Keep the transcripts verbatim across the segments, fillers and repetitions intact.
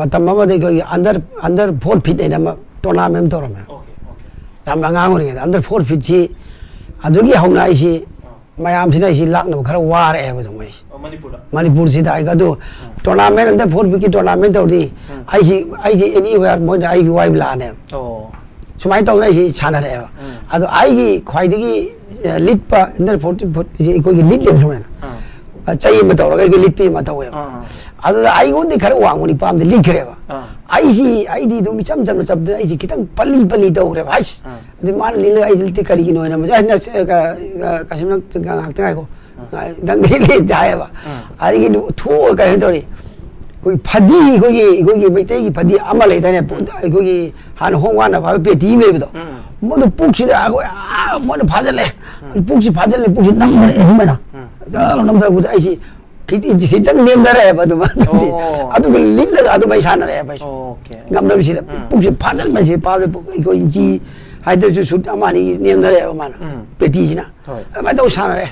ꯃꯇꯝ ꯑꯃꯗ ꯑꯩꯈꯣꯏꯒꯤ under under four feet ꯍꯥꯏꯅ ꯑꯃ tournament ꯇꯧꯔꯝꯃꯦ꯫ Okay, okay. ꯌꯥꯝꯅ ꯑꯉꯥꯡ ꯑꯣꯏꯔꯤꯉꯩꯗ under four feet ꯁꯤ ꯑꯗꯨꯒꯤ ꯍꯧꯅ ꯑꯩꯁꯤ ꯑꯥ. ꯃꯌꯥꯝꯁꯤꯅ ꯑꯩꯁꯤ ꯂꯥꯛꯅꯕ ꯈꯔ ꯋꯥꯔꯛꯑꯦꯕ ꯑꯗꯨꯝ ꯑꯩꯁꯦ꯫ ꯑꯣ, ꯃꯅꯤꯄꯨꯔꯗ? ꯃꯅꯤꯄꯨꯔꯁꯤꯗ ꯑꯩ ꯑꯗꯨ tournament under four feet ꯀꯤ tournament ꯇꯧꯔꯗꯤ ꯎꯝ. ꯑꯩꯁꯤ ꯑꯩꯁꯤ anywhere ꯃꯣꯏꯅ ꯑꯩꯒꯤ ꯋꯥꯏꯕ ꯂꯥꯛꯑꯅꯦꯕ꯫ ꯑꯣ. ꯁꯨꯃꯥꯏꯅ ꯇꯧꯗꯅ ꯑꯩꯁꯤ ꯁꯥꯟꯅꯔꯛꯑꯦꯕ꯫ ꯎꯝ. ꯑꯗꯣ ꯑꯩꯒꯤ ꯈ꯭ꯋꯥꯏꯗꯒꯤ ꯑ, ꯂꯤꯠꯄ under four feet ꯁꯤ ꯑꯩꯈꯣꯏꯒꯤ ꯂꯤꯠꯂꯦꯕ ꯁꯨꯃꯥꯏꯅ꯫ ꯑꯥ. ꯑ, ꯆꯩ ꯑꯃ ꯇꯧꯔꯒ ꯑꯩꯈꯣꯏ ꯂꯤꯠꯄꯤ ꯑꯃ ꯇꯧꯋꯦꯕ꯫ ꯑꯥ, ꯑꯥ. ꯑꯗꯨꯗ ꯑꯩꯉꯣꯟꯗꯤ ꯈꯔ ꯋꯥꯡꯕ ꯅꯤꯄꯥ ꯑꯃꯗꯤ ꯂꯤꯠꯈ꯭ꯔꯦꯕ꯫ ꯑꯥ. ꯑꯩꯁꯤ ꯑꯩꯗꯤ ꯑꯗꯨꯝ ꯏꯆꯝ ꯆꯝꯅ ꯆꯞꯇꯅ ꯑꯩꯁꯤ ꯈꯤꯇꯪ ꯄꯜꯂꯤ ꯄꯜꯂꯤ ꯇꯧꯈ꯭ꯔꯦꯕ꯫ ꯍꯥꯏꯁ ꯑꯥ. ꯑꯗꯨ ꯃꯥꯅ ꯂꯤꯠꯂꯒ ꯑꯩꯗꯤ ꯂꯤꯠꯇꯦ ꯀꯔꯤꯒꯤꯅꯣ ꯍꯥꯏꯅ ꯃꯁꯤ ꯑꯩꯅ ꯁꯦ, ꯀ-, ꯀ-, ꯀꯥꯁꯤꯝꯅ ꯉꯥꯏꯍꯥꯛꯇꯪ ꯉꯥꯏꯈꯣ꯫ ꯑꯥ. ꯅꯪꯗꯤ ꯂꯤꯠꯇꯦ ꯍꯥꯏꯌꯦꯕ꯫ ꯑꯥ. ꯑꯗꯒꯤ ꯊꯣꯛꯑꯒ ꯀꯩꯅꯣ ꯇꯧꯔꯤ꯫ ꯑꯩꯈꯣꯏ ꯐꯗꯤ ꯑꯩꯈꯣꯏꯒꯤ ꯑꯩꯈꯣꯏꯒꯤ ꯃꯩꯇꯩꯒꯤ ꯐꯗꯤ ꯑꯃ ꯂꯩꯗꯥꯏꯅꯦ꯫ ꯑꯩꯈꯣꯏꯒꯤ ꯍꯥꯟꯅ ꯍꯣꯡ ꯋꯥꯅ ꯐꯥꯕ ꯄꯦꯇꯤ ꯑꯃ ꯂꯩꯕꯗꯣ꯫ ꯎꯝ. ꯃꯗꯨ ꯄꯨꯛꯁꯤꯗ ꯑꯩꯈꯣꯏ ꯑꯥ ꯃꯣꯏꯅ ꯐꯥꯖꯤꯜꯂꯦ꯫ ꯄꯨꯛꯁꯤ ꯐꯥꯖꯤꯜꯂꯦ ꯄꯨꯛꯁꯤ ꯅꯝꯊꯔꯛꯑꯦ ꯁꯨꯃꯥꯏꯅ꯫ ꯎꯝ. ꯅꯝꯊꯔꯛꯄꯗ ꯑꯩꯁꯤ ꯈꯤꯇꯪ ꯅꯦꯝꯊꯔꯛꯑꯦꯕ ꯑꯗꯨꯃꯥꯏꯅ꯫ ꯑꯣ. ꯑꯗꯨꯒ ꯂꯤꯠꯂꯒ ꯑꯗꯨꯃꯥꯏꯅ ꯁꯥꯟꯅꯔꯛꯑꯦꯕ ꯑꯩꯁꯦ꯫ ꯑꯣꯀꯦ. ꯉꯝꯗꯕꯁꯤꯗ ꯎꯝ. ꯄꯨꯛꯁꯦ ꯐꯥꯖꯤꯟꯕꯁꯦ ꯐꯥꯕꯁꯦ ꯑꯩꯈꯣꯏ ꯏꯟꯆꯤ ꯍꯥꯏꯗ꯭ꯔꯁꯨ ꯁꯨꯠ ꯑꯃ ꯑꯅꯤ ꯅꯦꯝꯊꯔꯛꯑꯦꯕ ꯃꯥꯅ꯫ ꯎꯝ. ꯄꯦꯇꯤꯁꯤꯅ꯫ ꯍꯣꯏ. ꯑꯗꯨꯃꯥꯏꯅ ꯇꯧ ꯁꯥꯟꯅꯔꯛꯑꯦ꯫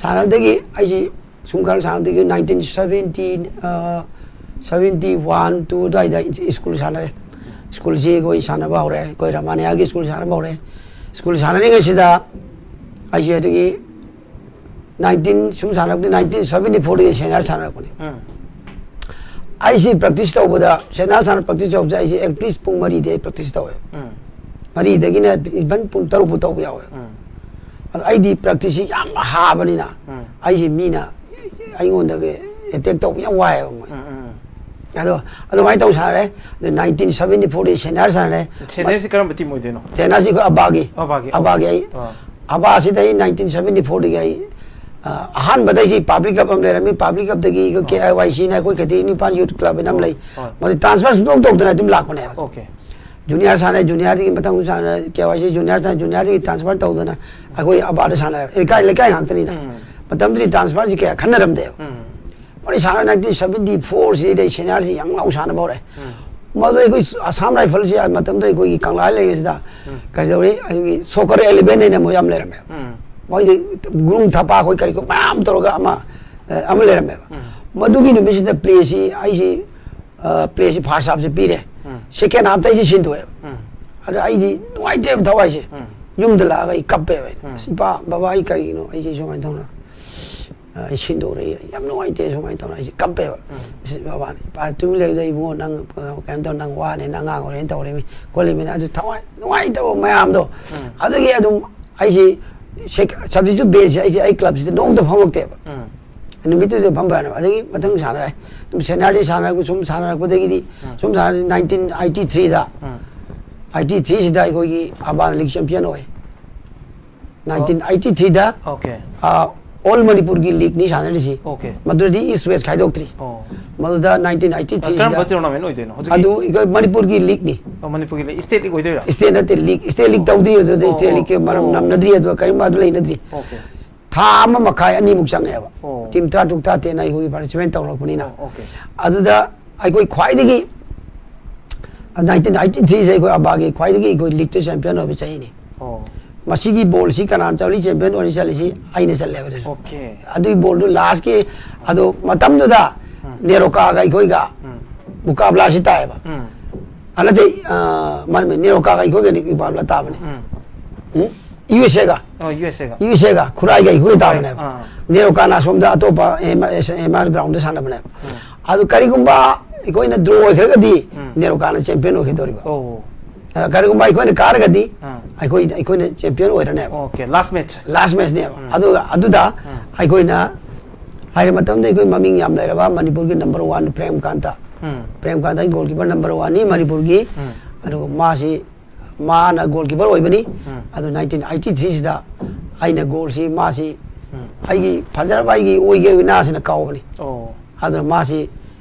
ꯁꯥꯟꯅꯕꯗꯒꯤ ꯑꯩꯁꯤ ꯁꯨꯝ ꯈꯔ ꯁꯥꯟꯅꯕꯗꯒꯤ nineteen seventy, seventy one two ꯑꯗꯨꯋꯥꯏꯗ ꯁ꯭ꯀꯨꯜ ꯁꯥꯟꯅꯔꯦ꯫ ꯁ꯭ꯀꯨꯜꯁꯤ ꯑꯩꯈꯣꯏ ꯁꯥꯟꯅꯕ ꯍꯧꯔꯦ꯫ ꯑꯩꯈꯣꯏ ꯔꯃꯥꯅꯤꯌꯥꯒꯤ ꯁ꯭ꯀꯨꯜ ꯁꯥꯟꯅꯕ ꯍꯧꯔꯦ꯫ ꯁ꯭ꯀꯨꯜ ꯁꯥꯟꯅꯔꯤꯉꯩꯁꯤꯗ ꯑꯩꯁꯦ ꯑꯗꯨꯒꯤ nineteen ꯁꯨꯝ ꯁꯥꯟꯅꯔꯛꯄꯗꯤ nineteen seventy fourꯗꯒꯤ senior ꯁꯥꯟꯅꯔꯛꯄꯅꯤ꯫ ꯎꯝ. ꯑꯩꯁꯤ practice ꯇꯧꯕꯗ senior ꯁꯥꯟꯅ practice ꯇꯧꯕꯁꯦ ꯑꯩꯁꯦ at least ꯄꯨꯡ ꯃꯔꯤꯗꯩ practice ꯇꯧꯋꯦ꯫ ꯎꯝ. ꯃꯔꯤꯗꯒꯤꯅ even ꯄꯨꯡ ꯇꯔꯨꯛ ꯐꯥꯎ ꯇꯧꯕ ꯌꯥꯎꯋꯦ꯫ ꯎꯝ. ꯑꯗꯣ ꯑꯩꯗꯤ practiceꯁꯤ ꯌꯥꯝ ꯍꯥꯕꯅꯤꯅ ꯎꯝ. ꯑꯩꯁꯤ ꯃꯤꯅ ꯑꯩꯉꯣꯟꯗꯒꯤ attack ꯇꯧꯕ ꯌꯥꯝ ꯋꯥꯏꯑꯦꯕ ꯃꯣꯏ꯫ ꯎꯝ, ꯎꯝ. ꯑꯗꯣ ꯑꯗꯨꯃꯥꯏꯅ ꯇꯧ ꯁꯥꯟꯅꯔꯦ꯫ ꯑꯗꯨ nineteen seventy fourꯗꯒꯤ senior ꯁꯥꯟꯅꯔꯦ꯫ Seniorꯁꯤ ꯀꯔꯝꯕ team ꯑꯣꯏꯗꯣꯏꯅꯣ? Seniorꯁꯤ ꯑꯩꯈꯣꯏ ꯑꯕꯥꯒꯤ꯫ ꯑꯕꯥꯒꯤ. ꯑꯕꯥꯒꯤ ꯑꯩ ꯑꯥ. ꯑꯕꯥꯁꯤꯗ ꯑꯩ nineteen seventy fourꯗꯒꯤ ꯑꯩ, ꯑ, ꯑꯍꯥꯟꯕꯗ ꯑꯩꯁꯤ public club ꯑꯃ ꯂꯩꯔꯝꯃꯤ꯫ Public clubꯗꯒꯤ ꯑꯩꯈꯣꯏ KYCꯅ ꯑꯩꯈꯣꯏ ꯈꯦꯇ꯭ꯔꯤ ꯅꯤꯄꯥꯟ youth club ꯍꯥꯏꯅ ꯑꯃ ꯂꯩ꯫ ꯍꯣꯏ. ꯃꯗꯨ transfer ꯁꯨꯡꯇꯧ ꯇꯧꯗꯅ ꯑꯗꯨꯝ ꯂꯥꯛꯄꯅꯦꯕ꯫ Okay. Junior ꯁꯥꯟꯅꯩ, juniorꯗꯒꯤ ꯃꯊꯪ ꯁꯥꯟꯅ KYC junior ꯁꯥꯟꯅꯩ, juniorꯗꯒꯤ transfer ꯇꯧꯗꯅ ꯑꯩꯈꯣꯏ ꯑꯕꯥꯗ ꯁꯥꯟꯅꯔꯦ꯫ ꯂꯩꯀꯥꯏ, ꯂꯩꯀꯥꯏ ꯉꯥꯛꯇꯅꯤꯅ꯫ ꯎꯝ. ꯃꯇꯝꯗꯨꯗꯤ transferꯁꯤ ꯀꯌꯥ ꯈꯟꯅꯔꯝꯗꯦꯕ꯫ ꯎꯝ. ꯃꯣꯏ ꯁꯥꯟꯅ nineteen seventy fourꯁꯤꯗꯩ seniorꯁꯤ ꯌꯥꯝ ꯂꯥꯎ ꯁꯥꯟꯅꯕ ꯍꯧꯔꯦ꯫ ꯎꯝ. ꯃꯗꯨ ꯑꯩꯈꯣꯏ ꯑꯁꯥꯝ ꯔꯥꯏꯐꯜꯁꯤ ꯃꯇꯝꯗꯨꯗ ꯑꯩꯈꯣꯏꯒꯤ ꯀꯪꯂꯥ ꯂꯩꯔꯤꯉꯩꯁꯤꯗ ꯎꯝ. ꯀꯔꯤ ꯇꯧꯔꯤ, ꯑꯩꯈꯣꯏꯒꯤ soccer eleven ꯍꯥꯏꯅ ꯃꯣꯏ ꯌꯥꯝ ꯂꯩꯔꯝꯃꯦ꯫ ꯎꯝ. ꯃꯣꯏꯗꯤ ꯒꯨꯔꯨꯡ ꯊꯄꯥ ꯑꯩꯈꯣꯏ ꯀꯔꯤ ꯀꯔꯥ ꯃꯌꯥꯝ ꯇꯧꯔꯒ ꯑꯃ, ꯑ, ꯑꯃ ꯂꯩꯔꯝꯃꯦꯕ꯫ ꯎꯝ. ꯃꯗꯨꯒꯤ ꯅꯨꯃꯤꯠꯁꯤꯗ playꯁꯤ ꯑꯩꯁꯤ ꯄ꯭ꯂꯦꯁꯤ ꯐꯥꯔꯁ ꯍꯥꯞꯁꯦ ꯄꯤꯔꯦ꯫ ꯎꯝ. ꯁꯦꯀꯦꯟ ꯍꯥꯞꯇ ꯑꯩꯁꯦ ꯁꯤꯟꯗꯣꯛꯑꯦꯕ꯫ ꯎꯝ. ꯑꯗ ꯑꯩꯁꯦ ꯅꯨꯡꯉꯥꯏꯇ꯭ꯔꯦꯕ ꯊꯋꯥꯏꯁꯦ꯫ ꯎꯝ. ꯌꯨꯝꯗ ꯂꯥꯛꯑꯒ ꯑꯩ ꯀꯞꯄꯦꯕ ꯑꯩꯅ꯫ ꯎꯝ. "ꯑꯁ, ꯏꯄꯥ, ꯕꯕꯥ, ꯑꯩ ꯀꯔꯤꯒꯤꯅꯣ ꯑꯩꯁꯦ ꯁꯨꯃꯥꯏꯅ ꯇꯧꯅ ꯑ, ꯑꯩ ꯁꯤꯟꯗꯣꯛꯎꯔꯦ, ꯑꯩ ꯌꯥꯝ ꯅꯨꯡꯉꯥꯏꯇꯦ" ꯁꯨꯃꯥꯏꯅ ꯇꯧꯅ ꯑꯩꯁꯦ ꯀꯞꯄꯦꯕ꯫ ꯎꯝ. "ꯑꯁ, ꯕꯕꯥꯅ, ꯏꯄꯥ, ꯇꯨꯃꯤꯟ ꯂꯩꯌꯨꯗ, ꯏꯕꯨꯡꯉꯣ, ꯅꯪ, ꯑ, ꯀꯩꯅꯣ ꯇꯧ, ꯅꯪ ꯋꯥꯅꯦ, ꯅꯪ ꯑꯉꯥꯡ ꯑꯣꯏꯔꯦꯅ ꯇꯧꯔꯤꯃꯤ ꯈꯣꯠꯂꯤꯃꯤꯅ" ꯑꯗꯨ ꯊꯋꯥꯏ ꯅꯨꯡꯉꯥꯏꯇꯕ ꯃꯌꯥꯝꯗꯣ꯫ ꯎꯝ. ꯑꯗꯨꯒꯤ ꯑꯗꯨꯝ ꯑꯩꯁꯦ ꯁꯦꯛ-, substitute bench ꯁꯦ ꯑꯩꯁꯦ ꯑꯩ club ꯁꯤꯗ ꯅꯣꯡꯃꯇ ꯐꯝꯃꯛꯇꯦꯕ꯫ ꯎꯝ. ꯅꯨꯃꯤꯠꯇꯨꯗ ꯐꯝꯕ ꯌꯥꯅꯕ꯫ ꯑꯗꯒꯤ ꯃꯊꯪ ꯁꯥꯟꯅꯔꯦ꯫ ꯑꯗꯨꯝ senior ꯗꯤ ꯁꯥꯟꯅꯔꯛꯄ, ꯁꯨꯝ ꯁꯥꯟꯅꯔꯛꯄꯗꯒꯤꯗꯤ, ꯎꯝ. ꯁꯨꯝ ꯁꯥꯟꯅꯔꯛꯄ nineteen eighty three ꯗ, ꯎꯝ. eighty three ꯁꯤꯗ ꯑꯩꯈꯣꯏꯒꯤ ꯑꯕꯥꯅ league champion ꯑꯣꯏ꯫ nineteen eighty three ꯗ, Okay. ꯑ, all ꯃꯅꯤꯄꯨꯔꯒꯤ league ꯅꯤ ꯁꯥꯟꯅꯔꯤꯁꯤ꯫ Okay. ꯃꯗꯨꯗꯤ East West ꯈꯥꯏꯗꯣꯛꯇ꯭ꯔꯤ꯫ ꯑꯣ. ꯃꯗꯨꯗ nineteen eighty three ꯀꯔꯝꯕ ꯁꯤꯗ tournament ꯑꯣꯏꯗꯣꯏꯅꯣ ꯍꯧꯖꯤꯛꯀꯤ? ꯑꯗꯨ ꯑꯩꯈꯣꯏ ꯃꯅꯤꯄꯨꯔꯒꯤ league ꯅꯤ꯫ ꯑꯣ, ꯃꯅꯤꯄꯨꯔꯒꯤ league, state league ꯑꯣꯏꯗꯣꯏꯔꯥ? State ꯅꯠꯇꯦ, league, state league ꯑꯣ. ꯇꯧꯗ꯭ꯔꯤ ꯑꯗꯨꯗ, ꯑꯣ, state league ꯀꯤ ꯑꯣ. ꯃꯔꯝ ꯑꯣ. ꯅꯝꯅꯗ꯭ꯔꯤ ꯑꯗꯨꯒ ꯀꯔꯤꯒꯨꯝꯕ ꯑꯗꯨ ꯂꯩꯅꯗ꯭ꯔꯤ꯫ Okay. ꯊꯥ ꯑꯃ ꯃꯈꯥꯏ ꯑꯅꯤꯃꯨꯛ ꯆꯪꯉꯦꯕ꯫ ꯑꯣ. Team ꯇꯔꯥ ꯇꯔꯨꯛ ꯇꯔꯥ ꯇꯔꯦꯠꯅ ꯑꯩꯈꯣꯏꯒꯤ participate ꯇꯧꯔꯛꯄꯅꯤꯅ꯫ ꯑꯣ, okay. ꯑꯗꯨꯗ ꯑꯩꯈꯣꯏ ꯈ꯭ꯋꯥꯏꯗꯒꯤ nineteen eighty three ꯁꯦ ꯑꯩꯈꯣꯏ ꯑꯕꯥꯒꯤ ꯈ꯭ꯋꯥꯏꯗꯒꯤ ꯑꯩꯈꯣꯏ league ꯇ champion ꯑꯣꯏꯕ ꯆꯍꯤꯅꯤ꯫ ꯑꯣ. ꯃꯁꯤꯒꯤ ball ꯁꯤ ꯀꯅꯥꯅ ꯆꯠꯂꯤ champion ꯑꯣꯏꯔꯤ ꯆꯠꯂꯤꯁꯤ ꯑꯩꯅ ꯆꯠꯂꯦꯕ꯫ Okay. ꯑꯗꯨꯒꯤ ball ꯗꯨ last ꯀꯤ, ꯑꯗꯣ ꯃꯇꯝꯗꯨꯗ ꯎꯝ. ꯅꯦꯔꯣꯀꯥꯒ ꯑꯩꯈꯣꯏꯒ ꯎꯝ. ꯃꯨꯀꯥꯕꯂꯥꯁꯤ ꯇꯥꯏꯌꯦꯕ꯫ ꯎꯝ. ꯑ, ꯅꯠꯇꯦ, ꯑ, ꯃꯥꯅꯦ, ꯅꯦꯔꯣꯀꯥꯒ ꯑꯩꯈꯣꯏꯒꯅꯤ ꯃꯨꯀꯥꯕꯂꯥ ꯇꯥꯕꯅꯦ꯫ ꯎꯝ. ꯎꯝ? USA ꯒ꯫ ꯑꯣ, USA ꯒ꯫ USA ꯒ, ꯈꯨꯔꯥꯏꯒ ꯑꯩꯈꯣꯏꯒ ꯇꯥꯕꯅꯦꯕ꯫ ꯑꯥ. ꯅꯦꯔꯣꯀꯥꯅ ꯑꯁꯣꯝꯗ ꯑꯇꯣꯞꯄ M-, M R ground ꯗ ꯁꯥꯟꯅꯕꯅꯦꯕ꯫ ꯎꯝ. ꯑꯗꯨ ꯀꯔꯤꯒꯨꯝꯕ ꯑꯩꯈꯣꯏꯅ draw ꯑꯣꯏꯈ꯭ꯔꯒꯗꯤ ꯎꯝ. ꯅꯦꯔꯣꯀꯥꯅ champion ꯑꯣꯏꯈꯤꯗꯧꯔꯤꯕ꯫ ꯑꯣ. ꯑ, ꯀꯔꯤꯒꯨꯝꯕ ꯑꯩꯈꯣꯏꯅ ꯀꯥꯔꯒꯗꯤ ꯑꯥ. ꯑꯩꯈꯣꯏ, ꯑꯩꯈꯣꯏꯅ champion ꯑꯣꯏꯔꯅꯦꯕ꯫ Okay, last match. Last match ꯅꯦꯕ꯫ ꯎꯝ. ꯑꯗꯨꯒ ꯑꯗꯨꯗ ꯎꯝ. ꯑꯩꯈꯣꯏꯅ ꯍꯥꯏꯔ ꯃꯇꯝꯗ ꯑꯩꯈꯣꯏ ꯃꯃꯤꯡ ꯌꯥꯝ ꯂꯩꯔꯕ ꯃꯅꯤꯄꯨꯔꯒꯤ number one ꯄ꯭ꯔꯦꯝꯀꯥꯟꯇ꯫ ꯎꯝ. ꯄ꯭ꯔꯦꯝꯀꯥꯟꯇ ꯑꯩ goalkeeper number one ꯅꯤ ꯃꯅꯤꯄꯨꯔꯒꯤ꯫ ꯎꯝ. ꯑꯗꯨꯒ ꯃꯥꯁꯤ, ꯃꯥꯅ goalkeeper ꯑꯣꯏꯕꯅꯤ꯫ ꯎꯝ. ꯑꯗꯨ nineteen eighty three ꯁꯤꯗ ꯑꯩꯅ goal ꯁꯤ, ꯃꯥꯁꯤ ꯎꯝ. ꯑꯩꯒꯤ ꯐꯖꯔꯕ ꯑꯩꯒꯤ ꯑꯣꯏꯒꯦ ꯑꯣꯏꯅꯥꯁꯤꯅ ꯀꯥꯎꯕꯅꯤ꯫ ꯑꯣ. ꯑꯗꯨꯅ ꯃꯥꯁꯤ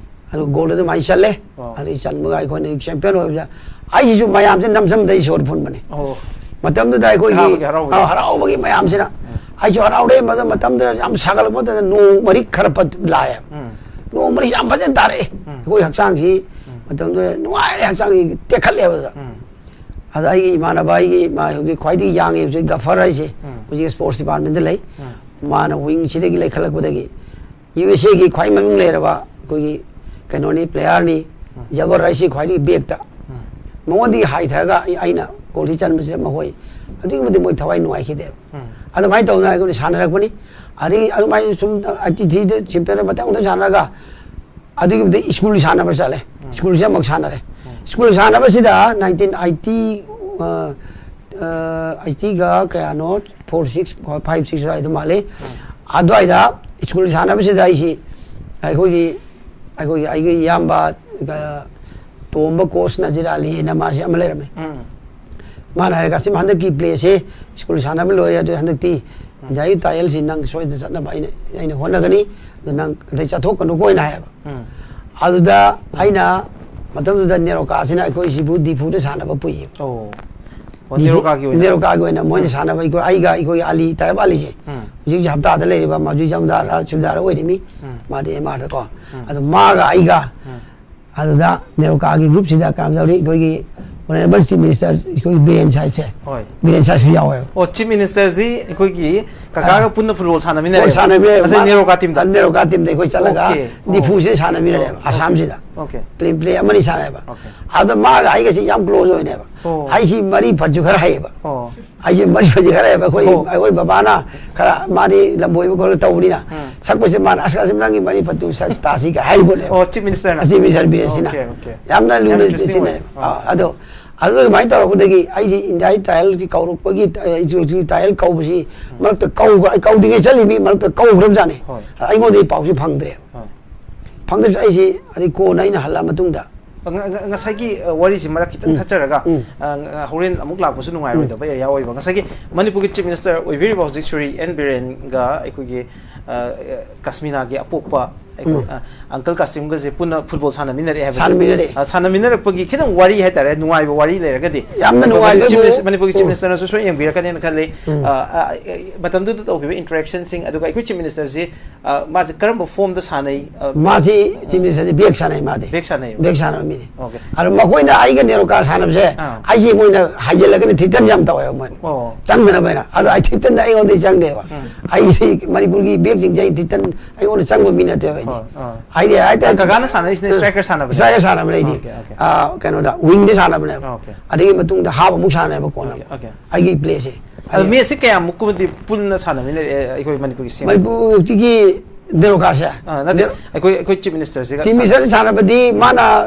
ꯑꯗꯨ goal ꯑꯗꯨꯃꯥꯏꯅ ꯆꯜꯂꯦ꯫ ꯑꯣ. ꯑꯗꯨ ꯆꯟꯕꯒ ꯑꯩꯈꯣꯏꯅ champion ꯑꯣꯏꯕꯗ ꯑꯩꯁꯤꯁꯨ ꯃꯌꯥꯝꯁꯦ ꯅꯝꯁꯝꯗ ꯑꯩ ꯁꯣꯔ ꯐꯨꯟꯕꯅꯦ꯫ ꯑꯣ. ꯃꯇꯝꯗꯨꯗ ꯑꯩꯈꯣꯏꯒꯤ, ꯍꯔꯥꯎꯕꯒꯤ, ꯍꯔꯥꯎꯕꯒꯤ꯫ ꯑ, ꯍꯔꯥꯎꯕꯒꯤ ꯃꯌꯥꯝꯁꯤꯅ꯫ ꯑꯩꯁꯨ ꯍꯔꯥꯎꯔꯦ꯫ ꯃꯗꯨ ꯃꯇꯝꯗꯨꯗ ꯌꯥꯝ ꯁꯥꯒꯠꯂꯛꯄ ꯃꯇꯝꯗ ꯅꯣꯡ ꯃꯔꯤꯛ ꯈꯔ ꯐꯠ ꯂꯥꯛꯑꯦ꯫ ꯎꯝ. ꯅꯣꯡ ꯃꯔꯤꯛ ꯌꯥꯝ ꯐꯖꯅ ꯇꯥꯔꯛꯑꯦ꯫ ꯎꯝ. ꯑꯩꯈꯣꯏ ꯍꯛꯆꯥꯡꯁꯤ ꯎꯝ. ꯃꯇꯝꯗꯨꯗ ꯅꯨꯡꯉꯥꯏꯔꯦ, ꯍꯛꯆꯥꯡꯁꯤ ꯇꯦꯛꯈꯠꯂꯦꯕ꯫ ꯎꯝ. ꯑꯗ ꯑꯩꯒꯤ ꯏꯃꯥꯟꯅꯕ, ꯑꯩꯒꯤ ꯃꯥ ꯍꯧꯖꯤꯛ ꯈ꯭ꯋꯥꯏꯗꯒꯤ ꯌꯥꯡꯉꯦ ꯍꯧꯖꯤꯛ ꯒꯐꯔ ꯍꯥꯏꯁꯦ, ꯎꯝ. ꯍꯧꯖꯤꯛ sports department ꯗ ꯂꯩ꯫ ꯎꯝ. ꯃꯥꯅ wing ꯁꯤꯗꯒꯤ ꯂꯩꯈꯠꯂꯛꯄꯗꯒꯤ USA ꯒꯤ ꯈ꯭ꯋꯥꯏ ꯃꯃꯤꯡ ꯂꯩꯔꯕ ꯑꯩꯈꯣꯏꯒꯤ ꯀꯩꯅꯣꯅꯤ, ꯄ꯭ꯂꯦꯌꯥꯔꯅꯤ, ꯖꯕꯔ ꯍꯥꯏꯁꯤ ꯈ꯭ꯋꯥꯏꯗꯒꯤ ꯕꯦꯛꯇ꯫ ꯃꯉꯣꯟꯗꯒꯤ ꯍꯥꯏꯊꯔꯒ ꯑꯩ, ꯑꯩꯅ ꯒꯣꯜꯁꯤ ꯆꯟꯕꯁꯤꯗ ꯃꯈꯣꯏ ꯑꯗꯨꯛꯀꯤ ꯃꯇꯤꯛ ꯃꯣꯏ ꯊꯋꯥꯏ ꯅꯨꯡꯉꯥꯏꯈꯤꯗꯦꯕ꯫ ꯑꯗꯨꯃꯥꯏꯅ ꯇꯧꯗꯅ ꯑꯩꯈꯣꯏꯅ ꯁꯥꯟꯅꯔꯛꯄꯅꯤ꯫ ꯑꯗꯒꯤ ꯑꯗꯨꯃꯥꯏꯅ ꯁꯨꯝ ꯑꯥꯏ ꯇꯤ ꯊ꯭ꯔꯤꯗ ꯆꯦꯝꯄꯤꯌꯟ ꯃꯊꯪ ꯃꯊꯪ ꯁꯥꯟꯅꯔꯒ ꯑꯗꯨꯒꯤ ꯃꯇꯤꯛ ꯁ꯭ꯀꯨꯜ ꯁꯥꯟꯅꯕ ꯆꯠꯂꯦ꯫ ꯁ꯭ꯀꯨꯜꯁꯦ ꯑꯃꯨꯛ ꯁꯥꯟꯅꯔꯦ꯫ ꯁ꯭ꯀꯨꯜ ꯁꯥꯟꯅꯕꯁꯤꯗ ꯅꯥꯏꯟꯇꯤꯟ ꯑꯥꯏꯇꯤ, ꯑꯥꯏꯇꯤꯒ ꯀꯌꯥꯅꯣ, ꯐꯣꯔ ꯁꯤꯛꯁ, ꯐꯥꯏꯚ ꯁꯤꯛꯁ ꯑꯗꯨꯋꯥꯏꯗ ꯃꯥꯜꯂꯤ꯫ ꯑꯗꯨꯋꯥꯏꯗ ꯁ꯭ꯀꯨꯜ ꯁꯥꯟꯅꯕꯁꯤꯗ ꯑꯩꯁꯤ ꯑꯩꯈꯣꯏꯒꯤ, ꯑꯩꯈꯣꯏꯒꯤ, ꯑꯩꯒꯤ ꯏꯌꯥꯝꯕ, ꯑ, ꯇꯣꯝꯕ ꯀꯣꯁ ꯅꯖꯤꯔ ꯑꯂꯤ ꯍꯥꯏꯅ ꯃꯥꯁꯤ ꯑꯃ ꯂꯩꯔꯝꯃꯦ꯫ ꯃꯥꯅ ꯍꯥꯏꯔꯒ, "ꯁꯤꯃ ꯍꯟꯗꯛꯀꯤ ꯄ꯭ꯂꯦꯁꯦ ꯁ꯭ꯀꯨꯜ ꯁꯥꯟꯅꯕ ꯂꯣꯏꯔꯦ, ꯑꯗꯨ ꯍꯟꯗꯛꯇꯤ ꯏꯟꯗꯤꯌꯥꯒꯤ ꯇꯥꯏꯌꯦꯜꯁꯤ ꯅꯪ ꯁꯣꯏꯗꯅ ꯆꯠꯅꯕ ꯑꯩꯅ, ꯑꯩꯅ ꯍꯣꯠꯅꯒꯅꯤ, ꯑꯗꯨ ꯅꯪ ꯑꯗꯩ ꯆꯠꯊꯣꯛꯀꯅꯨꯀꯣ" ꯍꯥꯏꯅ ꯍꯥꯏꯌꯦꯕ꯫ ꯑꯗꯨꯗ ꯑꯩꯅ ꯃꯇꯝꯗꯨꯗ ꯅꯦꯔꯣꯀꯥꯁꯤꯅ ꯑꯩꯈꯣꯏ ꯁꯤꯕꯨ ꯗꯤꯐꯨꯗ ꯁꯥꯟꯅꯕ ꯄꯨꯏꯌꯦꯕ꯫ ꯑꯣ꯫ ꯑꯣ, ꯗꯤꯐꯨ-, ꯅꯦꯔꯣꯀꯥꯒꯤ ꯑꯣꯏꯅ? ꯅꯦꯔꯣꯀꯥꯒꯤ ꯑꯣꯏꯅ ꯃꯣꯏꯅ ꯁꯥꯟꯅꯕ, ꯑꯩꯈꯣꯏ, ꯑꯩꯒ ꯑꯩꯈꯣꯏꯒꯤ ꯑꯂꯤ, ꯇꯥꯏꯌꯦꯕ ꯑꯂꯤꯁꯦ꯫ ꯍꯧꯖꯤꯛ ꯍꯧꯖꯤꯛ ꯍꯞꯇꯥꯗ ꯂꯩꯔꯤꯕ, ꯃꯥ ꯍꯧꯖꯤꯛ ꯆꯝꯗꯥꯔ, ꯆꯝꯗꯥꯔ ꯑꯣꯏꯔꯤꯃꯤ꯫ ꯃꯥꯗꯤ ꯑꯦꯝ ꯑꯥꯔꯗꯀꯣ꯫ ꯑꯗꯣ ꯃꯥꯒ ꯑꯩꯒ ꯑꯗꯨꯗ ꯅꯦꯔꯣꯀꯥꯒꯤ ꯒ꯭ꯔꯨꯞꯁꯤꯗ ꯀꯔꯝ ꯇꯧꯔꯤ? ꯑꯩꯈꯣꯏꯒꯤ ꯑꯣꯅꯔꯦꯕꯜ ꯆꯤꯐ ꯃꯤꯅꯤꯁꯇꯔ, ꯑꯩꯈꯣꯏꯒꯤ ꯕꯤꯔꯦꯟ ꯁꯥꯍꯦꯕꯁꯦ, ꯍꯣꯏ꯫ ꯕꯤꯔꯦꯟ ꯁꯥꯍꯦꯕꯁꯨ ꯌꯥꯎꯋꯦꯕ꯫ ꯑꯣ, ꯆꯤꯐ ꯃꯤꯅꯤꯁꯇꯔꯁꯤ ꯑꯩꯈꯣꯏꯒꯤ ꯀꯀꯥꯒ ꯑ, ꯄꯨꯟꯅ ꯐꯨꯠꯕꯣꯜ ꯁꯥꯟꯅꯃꯤꯟꯅꯔꯦ? ꯕꯣꯜ ꯁꯥꯟꯅꯃꯤꯟꯅꯔꯦ꯫ ꯉꯁꯥꯏ ꯃꯥ-, ꯅꯦꯔꯣꯀꯥ ꯇꯤꯝꯗ? ꯑ, ꯅꯦꯔꯣꯀꯥ ꯇꯤꯝꯗ ꯑꯩꯈꯣꯏ ꯆꯠꯂꯒ ꯑꯣꯀꯦ꯫ ꯑꯣ, ꯗꯤꯐꯨꯁꯤꯗ ꯁꯥꯟꯅꯃꯤꯟꯅꯔꯦꯕ, ꯑꯣꯀꯦ꯫ ꯑꯁꯥꯝꯁꯤꯗ꯫ ꯑꯣꯀꯦ꯫ ꯄ꯭ꯂꯦ, ꯄ꯭ꯂꯦ ꯑꯃꯅꯤ ꯁꯥꯟꯅꯩꯕ꯫ ꯑꯣꯀꯦ꯫ ꯑꯗꯣ ꯃꯥꯒ ꯑꯩꯒꯁꯤ ꯌꯥꯝ ꯀ꯭ꯂꯣꯖ ꯑꯣꯏꯅꯦꯕ꯫ ꯑꯣ꯫ ꯑꯩꯁꯤ ꯃꯔꯤ ꯐꯠꯁꯨ ꯈꯔ ꯍꯩꯌꯦꯕ꯫ ꯑꯣ꯫ ꯑꯩꯁꯦ ꯃꯔꯤ ꯐꯠꯁꯤ ꯈꯔ ꯍꯩꯌꯦꯕ꯫ ꯑꯩꯈꯣꯏ, ꯑꯣ꯫ ꯑꯩꯈꯣꯏ ꯕꯕꯥꯅ ꯈꯔ, ꯃꯥꯗꯤ ꯂꯝꯕꯣꯏꯕ ꯈꯣꯠꯄ ꯇꯧꯕꯅꯤꯅ, ꯎꯝ꯫ ꯁꯛꯄꯁꯦ ꯃꯥꯅ, "ꯑꯁ, ꯑꯁ, ꯅꯪꯒꯤ ꯃꯔꯤ ꯐꯠꯇꯨ ꯁꯛ ꯇꯥꯁꯤ" ꯀꯥꯏ ꯍꯥꯏꯔꯤꯕꯅꯦꯕ꯫ ꯑꯣ, ꯆꯤꯐ ꯃꯤꯅꯤꯁꯇꯔꯅ? ꯑ, ꯆꯤꯐ ꯃꯤꯅꯤꯁꯇꯔ ꯕꯤꯔꯦꯟ ꯁꯤꯅ꯫ Okay, okay. ꯌꯥꯝꯅ ꯌꯥꯝ ꯂꯨꯅ ꯏꯟꯇꯔꯦꯁꯇꯤꯡ ꯇꯤꯟꯅꯩ꯫ ꯑꯣꯏ꯫ ꯑꯣ, ꯑ, ꯑꯗꯣ, ꯑꯗꯨ ꯑꯗꯨꯃꯥꯏꯅ ꯇꯧꯔꯛꯄꯗꯒꯤ ꯑꯩꯁꯦ ꯏꯟꯗꯤꯌꯥꯒꯤ ꯇ꯭ꯔꯥꯏꯌꯦꯜꯒꯤ ꯀꯧꯔꯛꯄꯒꯤ, ꯑ, ꯏꯟꯁꯇꯤꯇ꯭ꯌꯨꯠꯀꯤ ꯇ꯭ꯔꯥꯏꯌꯦꯜ ꯀꯧꯕꯁꯤ ꯎꯝ꯫ ꯃꯔꯛꯇ ꯀꯧ-, ꯀꯧꯗ꯭ꯔꯤꯉꯩ ꯆꯠꯂꯤꯃꯤ ꯃꯔꯛꯇ ꯀꯧꯈ꯭ꯔꯕꯖꯥꯠꯅꯤ꯫ ꯍꯣꯏ꯫ ꯑꯩꯉꯣꯟꯗꯒꯤ ꯄꯥꯎꯁꯤ ꯐꯪꯗ꯭ꯔꯦ꯫ ꯍꯣꯏ꯫ ꯐꯪꯗ꯭ꯔꯁꯨ ꯑꯩꯁꯤ ꯑꯗꯩ ꯀꯣꯟꯅ ꯑꯩꯅ ꯍꯜꯂꯛꯑ ꯃꯇꯨꯡꯗ ꯉ-, ꯉ-, ꯉꯁꯥꯏꯒꯤ, ꯑ, ꯋꯥꯔꯤꯁꯤ ꯃꯔꯛ ꯈꯤꯇꯪ ꯎꯝ꯫ ꯊꯠꯆꯔꯒ, ꯎꯝ꯫ ꯑ, ꯉ-, ꯍꯣꯔꯦꯟ ꯑꯃꯨꯛ ꯂꯥꯛꯄꯁꯨ ꯎꯝ꯫ ꯅꯨꯡꯉꯥꯏꯔꯣꯏꯗꯕ ꯑꯦꯔꯤꯌꯥ ꯑꯣꯏꯕ꯫ ꯉꯁꯥꯏꯒꯤ ꯃꯅꯤꯄꯨꯔꯒꯤ ꯆꯤꯐ ꯃꯤꯅꯤꯁꯇꯔ ꯑꯣꯏꯕꯤꯔꯤꯕ ꯍꯧꯖꯤꯛ ꯁ꯭ꯔꯤ ꯑꯦꯟ ꯕꯤꯔꯦꯟꯒ ꯑꯩꯈꯣꯏꯒꯤ, ꯑ, ꯀꯥꯁꯃꯤꯅꯥꯒꯤ ꯑꯄꯣꯛꯄ ꯑꯩꯈꯣꯏ, ꯎꯝ꯫ ꯑ, ꯑꯪꯀꯜ ꯀꯥꯁꯤꯝꯒꯁꯦ ꯄꯨꯟꯅ ꯐꯨꯠꯕꯣꯜ ꯁꯥꯟꯅꯃꯤꯟꯅꯔꯛꯑꯦ ꯍꯥꯏꯕꯁꯦ꯫ ꯁꯥꯟꯅꯃꯤꯟꯅꯔꯛꯑꯦ꯫ ꯑ, ꯁꯥꯟꯅꯃꯤꯟꯅꯔꯛꯄꯒꯤ ꯈꯤꯇꯪ ꯋꯥꯔꯤ ꯍꯥꯏꯇꯥꯔꯦ, ꯅꯨꯡꯉꯥꯏꯕ ꯋꯥꯔꯤ ꯂꯩꯔꯒꯗꯤ ꯌꯥꯝꯅ ꯑꯩꯈꯣꯏ ꯅꯨꯡꯉꯥꯏꯕ ꯆꯤꯐ ꯃꯤꯅꯤꯁ-, ꯏꯕꯨ-, ꯃꯅꯤꯄꯨꯔꯒꯤ ꯆꯤꯐ ꯎꯝ꯫ ꯃꯤꯅꯤꯁꯇꯔꯅꯁꯨ ꯁꯣꯏ ꯌꯦꯡꯕꯤꯔꯛꯀꯅꯦꯅ ꯈꯜꯂꯤ꯫ ꯎꯝ꯫ ꯑ, ꯑ, ꯑ, ꯃꯇꯝꯗꯨꯗ ꯇꯧꯈꯤꯕ ꯏꯟꯇꯔꯦꯛꯁꯟꯁꯤꯡ, ꯑꯗꯨꯒ ꯑꯩꯈꯣꯏ ꯆꯤꯐ ꯃꯤꯅꯤꯁꯇꯔꯁꯤ ꯑ, ꯃꯥꯁꯦ ꯀꯔꯝꯕ ꯐꯣꯝꯗ ꯁꯥꯟꯅꯩ? ꯑ, ꯃꯥꯁꯤ ꯑ, ꯆꯤꯐ ꯃꯤꯅꯤꯁꯇꯔꯁꯦ ꯕꯦꯛ ꯁꯥꯟꯅꯩ ꯃꯥꯗꯤ꯫ ꯕꯦꯛ ꯁꯥꯟꯅꯩꯕ? ꯕꯦꯛ ꯁꯥꯟꯅꯕ ꯃꯤꯅꯤ꯫ ꯑꯣꯀꯦ꯫ ꯑꯗꯣ ꯃꯈꯣꯏꯅ ꯑꯩꯒ ꯅꯦꯔꯣꯀꯥ ꯁꯥꯟꯅꯕꯁꯦ ꯑꯥ꯫ ꯑꯩꯁꯦ ꯃꯣꯏꯅ ꯍꯥꯏꯖꯤꯜꯂꯒꯅ ꯊ꯭ꯔꯤꯇꯟ ꯌꯥꯝ ꯇꯧꯋꯦꯕ ꯃꯣꯏꯅ꯫ ꯑꯣ꯫ ꯆꯪꯗꯅꯕ ꯍꯥꯏꯅ꯫ ꯑꯗꯣ ꯑꯩ ꯊ꯭ꯔꯤꯇꯟꯗ ꯑꯩꯉꯣꯟꯗꯗꯤ ꯆꯪꯗꯦꯕ꯫ ꯎꯝ꯫ ꯑꯩꯗꯤ ꯃꯅꯤꯄꯨꯔꯒꯤ ꯕꯦꯛꯁꯤꯡꯁꯦ ꯑꯩ ꯊ꯭ꯔꯤꯇꯟ ꯑꯩꯉꯣꯟꯗ ꯆꯪꯕ ꯃꯤ ꯅꯠꯇꯦꯕ꯫ ꯍꯣꯏ, ꯑꯥ꯫ ꯍꯥꯏꯗꯤ, ꯍꯥꯏꯗꯤ, ꯑ, ꯀꯀꯥꯅ ꯁꯥꯟꯅꯔꯤꯁꯤꯅ ꯎꯝ꯫ Striker ꯁꯥꯟꯅꯕꯅꯦ? Striker ꯁꯥꯟꯅꯕꯅꯦ ꯑꯩꯗꯤ꯫ Okay, okay꯫ ꯑꯥ, ꯀꯩꯅꯣꯗ, wing ꯗ ꯁꯥꯟꯅꯕꯅꯦꯕ꯫ Okay꯫ ꯑꯗꯒꯤ ꯃꯇꯨꯡꯗ half ꯑꯃꯨꯛ ꯁꯥꯟꯅꯩꯕ ꯀꯣꯟꯅ꯫ Okay, okay꯫ ꯑꯩꯒꯤ play ꯁꯦ꯫ ꯑꯗꯣ match ꯁꯤ ꯀꯌꯥꯃꯨꯛꯀꯨꯝꯕꯗꯤ ꯄꯨꯟꯅ ꯁꯥꯟꯅꯃꯤꯟꯅꯔꯦ, ꯑꯩꯈꯣꯏ ꯃꯅꯤꯄꯨꯔꯒꯤ CM? ꯃꯅꯤꯄꯨꯔ ꯍꯧꯖꯤꯛꯀꯤ ꯅꯦꯔꯣꯀꯥꯁꯦ? ꯑꯥ, ꯅꯠꯇꯦ, ꯅꯦꯔꯣ-, ꯑꯩꯈꯣꯏ, ꯑꯩꯈꯣꯏ Chief Minister ꯁꯤꯒ Chief Minister ꯁꯥꯟꯅꯕꯗꯤ ꯃꯥꯅ, ꯑ,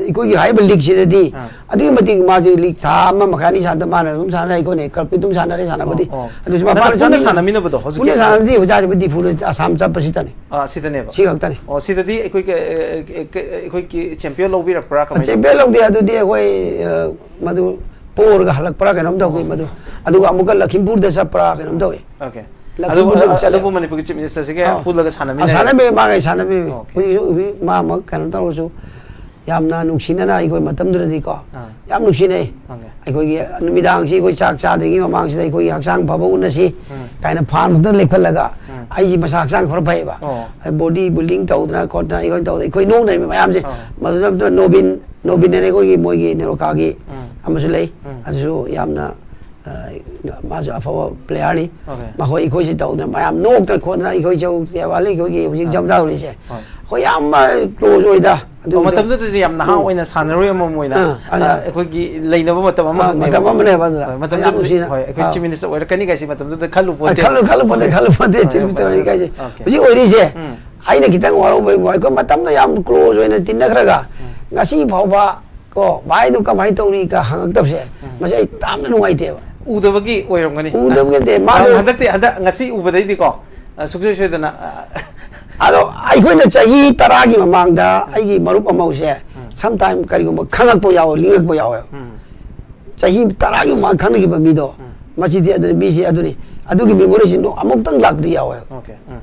ꯑꯩꯈꯣꯏꯒꯤ ꯍꯥꯏꯔꯤꯕ league ꯁꯤꯗꯗꯤ ꯑꯥ꯫ ꯑꯗꯨꯛꯀꯤ ꯃꯇꯤꯛ ꯃꯥꯁꯦ league ꯊꯥ ꯑꯃ ꯃꯈꯥꯏ ꯑꯅꯤ ꯁꯥꯟꯅꯗ ꯃꯥꯅ ꯑꯗꯨꯝ ꯁꯥꯟꯅꯔꯦ, ꯑꯩꯈꯣꯏꯅ club ꯀꯤ ꯑꯗꯨꯝ ꯁꯥꯟꯅꯔꯦ ꯁꯥꯟꯅꯕꯗꯤ꯫ ꯑꯣ, ꯑꯣ꯫ ꯑꯗꯨꯁꯨ ꯅꯠꯇꯦ, ꯃꯄꯥꯟꯗ ꯄꯨꯟꯅ ꯆꯠꯃꯤꯟꯅ-, ꯁꯥꯟꯅꯃꯤꯟꯅꯕꯗꯣ ꯍꯧꯖꯤꯛꯀꯤ ꯄꯨꯟꯅ ꯁꯥꯟꯅꯕꯗꯤ ꯍꯧꯖꯤꯛ ꯍꯧꯖꯤꯛ ꯗꯤꯐꯨꯗ ꯑꯁꯥꯝ ꯆꯠꯄꯁꯤꯗꯅꯤ꯫ ꯑꯥ, ꯁꯤꯗꯅꯦꯕ? ꯁꯤ ꯈꯛꯇꯅꯤ꯫ ꯑꯣ, ꯁꯤꯗꯗꯤ ꯑꯩꯈꯣꯏꯒꯤ, ꯑ, ꯑ, ꯑ, ꯑꯩꯈꯣꯏꯒꯤ champion ꯂꯧꯕꯤꯔꯛꯄ꯭ꯔꯥ? ꯀꯃꯥꯏꯅ champion ꯇꯧꯕ? ꯂꯧꯗꯦ, ꯑꯗꯨꯗꯤ ꯑꯩꯈꯣꯏ, ꯑ, ꯃꯗꯨ ꯄꯣꯔꯒ ꯍꯜꯂꯛꯄ꯭ꯔꯥ ꯀꯩꯅꯣꯝ ꯇꯧꯈꯤ ꯑꯣ꯫ ꯃꯗꯨ꯫ ꯑꯗꯨꯒ ꯑꯃꯨꯛꯀ ꯂꯈꯤꯝꯄꯨꯔꯗ ꯆꯠꯄ꯭ꯔꯥ ꯀꯩꯅꯣꯝ ꯇꯧꯋꯤ꯫ Okay꯫ ꯂꯈꯤꯝꯄꯨꯔꯗ ꯑꯗꯨꯕꯨ, ꯑꯃꯨꯛ ꯆꯠꯂꯦ꯫ ꯑꯗꯨꯕꯨ ꯃꯅꯤꯄꯨꯔꯒꯤ Chief Minister ꯁꯤꯒ ꯑꯥ꯫ ꯄꯨꯜꯂꯒ ꯑꯥ, ꯁꯥꯟꯅꯃꯤꯟꯅꯔꯦ? ꯁꯥꯟꯅꯃꯤꯟꯅꯩ, ꯃꯥꯒ ꯁꯥꯟꯅꯃꯤꯟꯅꯩ꯫ Okay꯫ ꯍꯧꯖꯤꯛꯁꯨ, ꯍꯧꯖꯤꯛ ꯃꯥ ꯑꯃꯨꯛ ꯀꯩꯅꯣ ꯇꯧꯔꯁꯨ, ꯌꯥꯝꯅ ꯅꯨꯡꯁꯤꯅꯅ ꯑꯩꯈꯣꯏ ꯃꯇꯝꯗꯨꯗꯗꯤꯀꯣ, ꯑꯥ꯫ ꯌꯥꯝ ꯅꯨꯡꯁꯤꯅꯩ꯫ Okay꯫ ꯑꯩꯈꯣꯏꯒꯤ ꯅꯨꯃꯤꯗꯥꯡꯁꯤ ꯑꯩꯈꯣꯏ ꯆꯥꯛ ꯆꯥꯗ꯭ꯔꯤꯉꯩ ꯃꯃꯥꯡꯁꯤꯗ ꯑꯩꯈꯣꯏꯒꯤ ꯍꯛꯆꯥꯡ ꯐꯕ ꯎꯅꯁꯤ ꯎꯝ꯫ ꯀꯥꯏꯅ farm ꯗ ꯂꯦꯞꯈꯠꯂꯒ, ꯎꯝ꯫ ꯑꯩꯁꯤ ꯃꯁꯥ ꯍꯛꯆꯥꯡ ꯈꯔ ꯐꯩꯌꯦꯕ꯫ ꯑꯣ꯫ ꯑꯩ body building ꯇꯧꯗꯅ ꯈꯣꯠꯇꯅ ꯑꯩꯈꯣꯏ ꯇꯧꯗꯅ ꯑꯩꯈꯣꯏ ꯅꯣꯛꯅꯔꯤꯕ ꯃꯌꯥꯝꯁꯦ꯫ ꯑꯣ꯫ ꯃꯗꯨꯗ ꯑꯝꯇ ꯅꯣꯕꯤꯟ, ꯅꯣꯕꯤꯟ ꯍꯥꯏꯅ ꯑꯩꯈꯣꯏꯒꯤ ꯃꯣꯏꯒꯤ ꯅꯦꯔꯣꯀꯥꯒꯤ ꯎꯝ꯫ ꯑꯃꯁꯨ ꯂꯩ꯫ ꯎꯝ꯫ ꯑꯗꯨꯁꯨ ꯌꯥꯝꯅ, ꯑ, ꯃꯥꯁꯨ ꯑꯐꯕ player ꯅꯤ꯫ Okay꯫ ꯃꯈꯣꯏ ꯑꯩꯈꯣꯏꯁꯤ ꯇꯧꯗꯅ ꯃꯌꯥꯝ ꯅꯣꯛꯇꯅ ꯈꯣꯠꯇꯅ ꯑꯩꯈꯣꯏ ꯆꯧ ꯇꯦꯕꯥꯜ ꯑꯩꯈꯣꯏꯒꯤ ꯍꯧꯖꯤꯛ ꯑꯥ꯫ ꯖꯝꯗꯥ ꯍꯧꯔꯤꯁꯦ꯫ ꯍꯣꯏ꯫ ꯑꯩꯈꯣꯏ ꯌꯥꯝ, ꯑ, close ꯑꯣꯏꯗ꯫ ꯑꯗꯨ ꯑꯣ, ꯃꯇꯝꯗꯨꯗꯗꯤ ꯌꯥꯝ ꯅꯍꯥ ꯎꯝ꯫ ꯑꯣꯏꯅ ꯁꯥꯟꯅꯔꯣꯏ ꯑꯃꯃꯝ ꯑꯣꯏꯅ, ꯑꯥ, ꯑꯗꯨꯅ ꯑ, ꯑꯩꯈꯣꯏꯒꯤ ꯂꯩꯅꯕ ꯃꯇꯝ ꯑꯥ, ꯑꯃꯈꯛꯅꯦꯕ꯫ ꯃꯇꯝ ꯑꯃꯅꯦꯕ ꯑꯗꯨꯅ꯫ ꯍꯣꯏ, ꯃꯇꯝꯗꯨꯗꯗꯤ, ꯌꯥꯝ ꯅꯨꯡꯁꯤꯅ꯫ ꯍꯣꯏ, ꯑꯩꯈꯣꯏ ꯑꯥ꯫ Chief Minister ꯑꯣꯏꯔꯛꯀꯅꯤ ꯀꯥꯏꯁꯤ ꯃꯇꯝꯗꯨꯗ ꯈꯜꯂꯨ ꯑ, ꯄꯣꯠꯇꯦ꯫ ꯈꯜꯂꯨ-, ꯈꯜꯂꯨ ꯄꯣꯠꯇꯦ, ꯈꯜꯂꯨ ꯄꯣꯠꯇꯦ, ꯍꯣꯏ, Chief Minister ꯍꯣꯏ, ꯑꯣꯏꯔꯛꯀꯅꯤ ꯀꯥꯏꯁꯦ꯫ Okay꯫ ꯍꯧꯖꯤꯛ ꯑꯣꯏꯔꯤꯁꯦ, ꯎꯝ꯫ ꯑꯩꯅ ꯈꯤꯇꯪ ꯋꯥꯔꯧꯕ ꯍꯥꯏꯕꯨ, ꯑꯩꯈꯣꯏ ꯃꯇꯝꯗ ꯌꯥꯝ close ꯑꯣꯏꯅ ꯇꯤꯟꯅꯈ꯭ꯔꯒ, ꯎꯝ꯫ ꯉꯁꯤ ꯐꯥꯎꯕ ꯀꯣ, "ꯚꯥꯏꯗꯨ ꯀꯃꯥꯏꯅ ꯇꯧꯔꯤ?" ꯀ ꯍꯪꯉꯛꯇꯕꯁꯦ, ꯎꯝ꯫ ꯃꯁꯤ ꯑꯩ ꯌꯥꯝꯅ ꯅꯨꯡꯉꯥꯏꯇꯦꯕ꯫ ꯎꯗꯕꯒꯤ ꯑꯣꯏꯔꯝꯒꯅꯤ꯫ ꯎꯗꯕꯒꯤ ꯅꯠꯇꯦ, ꯃꯥꯁꯨ ꯍꯟꯗꯛꯇꯤ, ꯍꯟꯗꯛ ꯉꯁꯤ ꯎꯕꯗꯩꯗꯤꯀꯣ, ꯑ, ꯁꯨꯡꯁꯣꯏ ꯁꯣꯏꯗꯅ, ꯑ, ꯑꯗꯣ ꯑꯩꯈꯣꯏꯅ ꯆꯍꯤ ꯇꯔꯥꯒꯤ ꯃꯃꯥꯡꯗ ꯎꯝ꯫ ꯑꯩꯒꯤ ꯃꯔꯨꯞ ꯑꯃꯧꯁꯦ ꯎꯝ꯫ sometime ꯀꯔꯤꯒꯨꯝꯕ ꯈꯪꯉꯛꯄ ꯌꯥꯎꯋꯦ, ꯂꯤꯡꯉꯛꯄ ꯌꯥꯎꯋꯦ꯫ ꯎꯝ꯫ ꯆꯍꯤ ꯇꯔꯥꯒꯤ ꯃꯃꯥꯡ ꯈꯪꯅꯈꯤꯕ ꯃꯤꯗꯣ, ꯎꯝ꯫ ꯃꯁꯤꯗꯤ ꯑꯗꯨꯅꯤ, ꯃꯤꯁꯤ ꯑꯗꯨꯅꯤ, ꯑꯗꯨꯒꯤ memory ꯁꯤ ꯅꯣ-, ꯑꯃꯨꯛꯇꯪ ꯂꯥꯛꯄꯗꯤ ꯌꯥꯎꯋꯦ꯫ Okay꯫ ꯎꯝ꯫